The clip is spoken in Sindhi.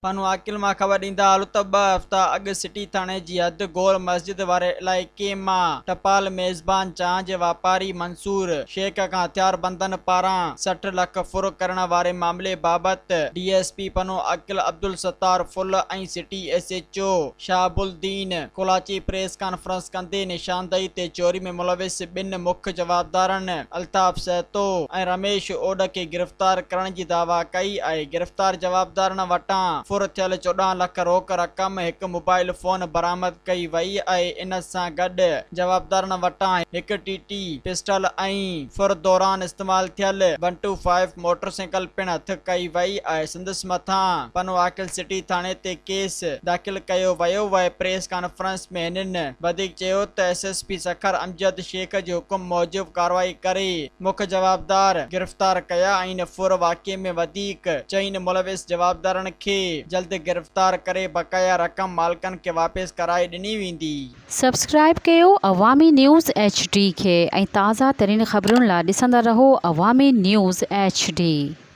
پنوعاقل مان خبر ڏيندا هلون ته ٻه هفتا اڳ سٽي ٿاڻي جي حد گول مسجد واري علائقي مان ٽپال ميزبان چانهه جي واپاري منصور شيخ کان هٿياربندن پاران 60 لک ڦر ڪرڻ واري معاملي بابت D S P Pano Aqil Abdul Sattar Phul ۽ city S H O Shahab Uddin Kolachi press conference ڪندي نشاندهي تي چوري ۾ ملوث ٻن مک جوابدارن الطاف سهتو ۽ رميش اوڏ کي گرفتار ڪرڻ جي دعويٰ ڪئي آهي. گرفتار جوابدارن وٽان ڦر ٿيل 14 لک روڪ رقم، هڪ موبائل فون برآمد ڪئي وئي آهي. ان سان گڏ جوابدارن وٽان هڪ ٽي ٽي پسٽل ۽ ڦر دوران استعمال ٿيل one two five motorcycle پڻ هٿ ڪئي وئي آهي. سندس مٿان پنوعاقل سٽي ٿاڻي تي ڪيس داخل ڪيو ويو آهي. پريس ڪانفرنس ۾ هنن وڌيڪ چيو ته S S P Sukkur Amjad Shaikh جي حڪم موجب ڪارروائي ڪري مک جوابدار گرفتار ڪيا ۽ ڦر واقعي ۾ وڌيڪ چئن ملوث جوابدارن کي جلد گرفتار ڪري بقايا رقم مالڪن کي واپس ڪرائي ڏني ويندي. سبسڪرائيب ڪيو عوامي نيوز ايڇ ڊي کي ۽ تازه ترين خبرن لا ڏسندا رهو عوامي نيوز ايڇ ڊي.